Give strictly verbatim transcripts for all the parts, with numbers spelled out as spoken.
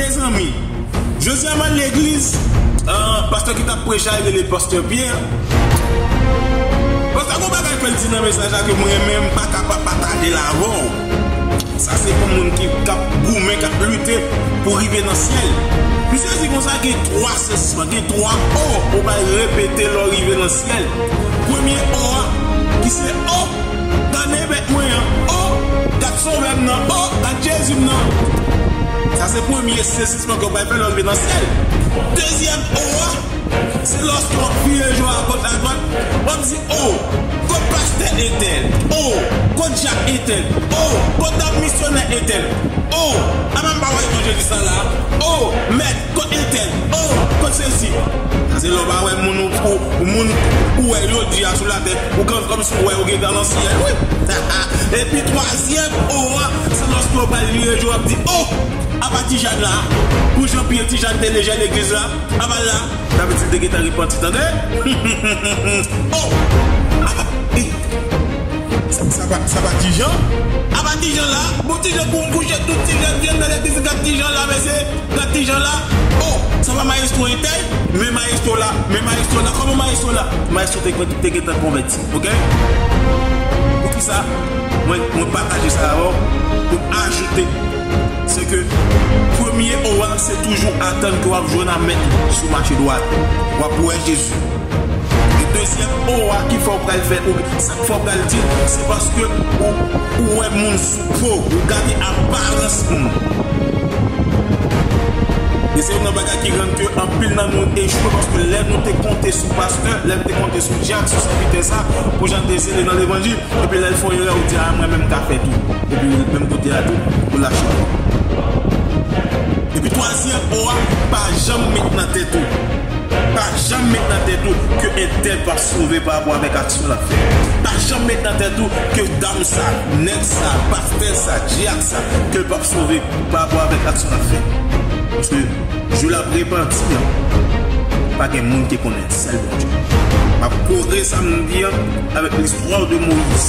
Mezanmi, jodi a m al legliz, ah, pastè ki t ap preche a rele pastè Pyè. Pastè gon bagay ke l di nan mesaj la ke mwen menm m pa ka pa pataje l avè w. Sa se pou moun ki, k ap goumen, k ap lite pou rive nan syèl. Misye di konsa gen twa sezisman, gen twa O ou pral repete lè w rive nan syèl. Premye O a, ki se O, gade bèt mwen an, O, gad Sovè m nan, O, gad Jezi m nan. Sa se premye sezisman ke w pral fè lè w rive nan syèl. Dezyèm O a, se lòske w ap vire je w agoch adwat, w ap di, "O, kot pastè entèl? O, kot dyak entèl? O, kot dam misyonè entèl? O, apa m pa wè evanjelis la la? O, mèt, kot entèl? O, kot sesi?" Sa se lè w pa wè moun ou, ou, ou moun ou wè jodi a sou latè, ou gen kòmsi w wè yo gentan nan syèl, wi. Epi twazyèm O a, se lòske w pral vire je w ap di, "O, apa ti Jàn la? Pou jan pye ti Jàn te lejè legliz la, apa l la?" Sa vle di l te gentan repanti, tande? O, apa, e, sa, sa pa, sa pa ti Jan? Apa ti Jan la? Bon, ti Jan kou-, kouche, tout ti Jan vyen nan legliz, gad ti Jan la, mesye, gad ti Jan la. O, sa pa mayestwo entèl? Men mayestwo la, men mayestwo la, kòman mayestwo la? Mayestwo te, te gentan konvèti, oke? Poukisa mwen, mwen pataje sa avè w? Pou ajoute, se ke premye O a, se toujou atann ke w ap jwenn a mèt ou sou mache dwat. W ap wè Jezi. E dezyèm O a ki fè w pral fè, ou sa k fè w pral di, se paske ou, ou wè moun sou po, ou gade aparans moun. E se youn nan bagay ki rann ke anpil nan nou echwe, paske lè nou te konte sou pastè, lè nou te konte sou dyak, sou sèvitè sa, pou jan te zele nan levanjil, epi lè l fè yon erè, ou di, "A, mwen menm m ka fè tou." Epi menm kote a tou, ou lache. Epi twazyèm O a, pa janm met nan tèt ou. Pa janm met nan tèt ou ke entèl p ap sove pa rapò avèk aksyon l ap fè. Pa janm met nan tèt ou ke dam sa, nèg sa, pastè sa, dyak sa, ke l p ap sove pa rapò avèk aksyon l ap fè. Paske jou l ap repanti an, pa gen moun ki konnen, sèl Bondye. M ap kore sa m di an avèk listwa de Moyiz.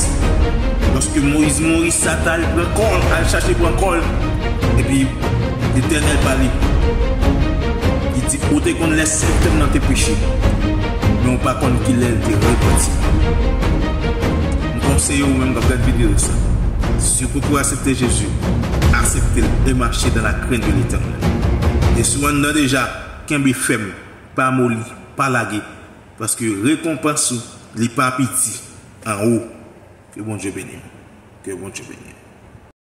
Lòske Moyiz mouri, Satan al pran kò l, al chache pran kò l. Epi Letènèl pale. Li di, "Ou te konn lè sèvitè m nan te peche, men ou pa konn ki lè l te repanti." M konseye ou menm k ap gade videyo sa, si ou poko aksepte Jezi, aksepte l e mache dans la crainte de l'Éternel. E si w anndan deja, kenbe fèm, pa moli, pa lage, paske rekonpans ou, li pa piti anwo. Ke Bondye beni w. Ke Bondye beni w.